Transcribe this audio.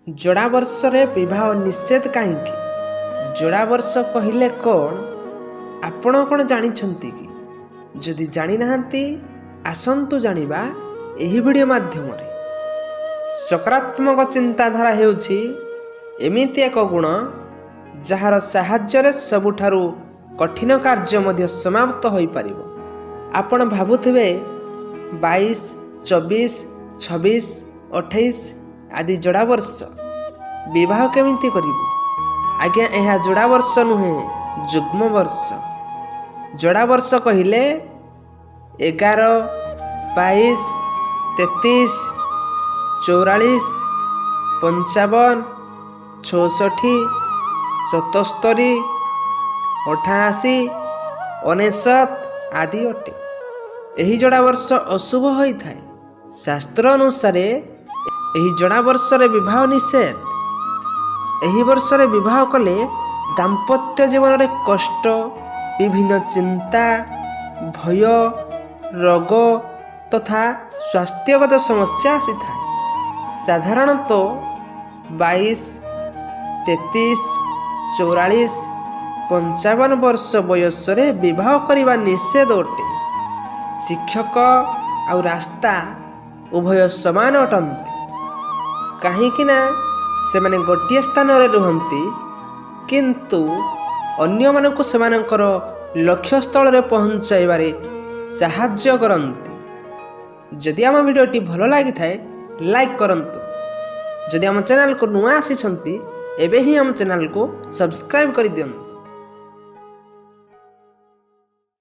ଯୋଡ଼ା ବର୍ଷରେ ବିବାହ ନିଷେଧ କାହିଁକି? ଯୋଡ଼ା ବର୍ଷ କହିଲେ କ'ଣ, ଆପଣ କ'ଣ ଜାଣିଛନ୍ତି କି? ଯଦି ଜାଣିନାହାନ୍ତି, ଆସନ୍ତୁ ଜାଣିବା ଏହି ଭିଡ଼ିଓ ମାଧ୍ୟମରେ। ସକାରାତ୍ମକ ଚିନ୍ତାଧାରା ହେଉଛି ଏମିତି ଏକ ଗୁଣ, ଯାହାର ସାହାଯ୍ୟରେ ସବୁଠାରୁ କଠିନ କାର୍ଯ୍ୟ ମଧ୍ୟ ସମାପ୍ତ ହୋଇପାରିବ। ଆପଣ ଭାବୁଥିବେ, 22, 24, 26, 28 ଆଦି ଯୋଡ଼ା ବର୍ଷ, ବିବାହ କେମିତି କରିବୁ? ଆଜ୍ଞା, ଏହା ଯୋଡ଼ା ବର୍ଷ ନୁହେଁ, ଯୁଗ୍ମ ବର୍ଷ। ଯୋଡ଼ା ବର୍ଷ କହିଲେ 11, 22, 33, 44, 55, 66, 77, 88, 99 ଆଦି ଅଟେ। ଏହି ଯୋଡ଼ା ବର୍ଷ ଅଶୁଭ ହୋଇଥାଏ। ଶାସ୍ତ୍ର ଅନୁସାରେ ଏହି ଯୋଡ଼ା ବର୍ଷରେ ବିବାହ ନିଷେଧ। ଏହି ବର୍ଷରେ ବିବାହ କଲେ ଦାମ୍ପତ୍ୟ ଜୀବନରେ କଷ୍ଟ, ବିଭିନ୍ନ ଚିନ୍ତା, ଭୟ, ରୋଗ ତଥା ସ୍ୱାସ୍ଥ୍ୟଗତ ସମସ୍ୟା ଆସିଥାଏ। ସାଧାରଣତଃ 22, 33, 44, 55 ବର୍ଷ ବୟସରେ ବିବାହ କରିବା ନିଷେଧ ଅଟେ। ଶିକ୍ଷକ ଆଉ ରାସ୍ତା ଉଭୟ ସମାନ ଅଟନ୍ତି, କାହିଁକି ନା ସେମାନେ ଗୋଟିଏ ସ୍ଥାନରେ ରୁହନ୍ତି, କିନ୍ତୁ ଅନ୍ୟମାନଙ୍କୁ ସେମାନଙ୍କର ଲକ୍ଷ୍ୟସ୍ଥଳରେ ପହଞ୍ଚାଇବାରେ ସାହାଯ୍ୟ କରନ୍ତି। ଯଦି ଆମ ଭିଡ଼ିଓଟି ଭଲ ଲାଗିଥାଏ, ଲାଇକ୍ କରନ୍ତୁ। ଯଦି ଆମ ଚ୍ୟାନେଲକୁ ନୂଆ ଆସିଛନ୍ତି, ଏବେ ହିଁ ଆମ ଚ୍ୟାନେଲକୁ ସବସ୍କ୍ରାଇବ୍ କରିଦିଅନ୍ତୁ।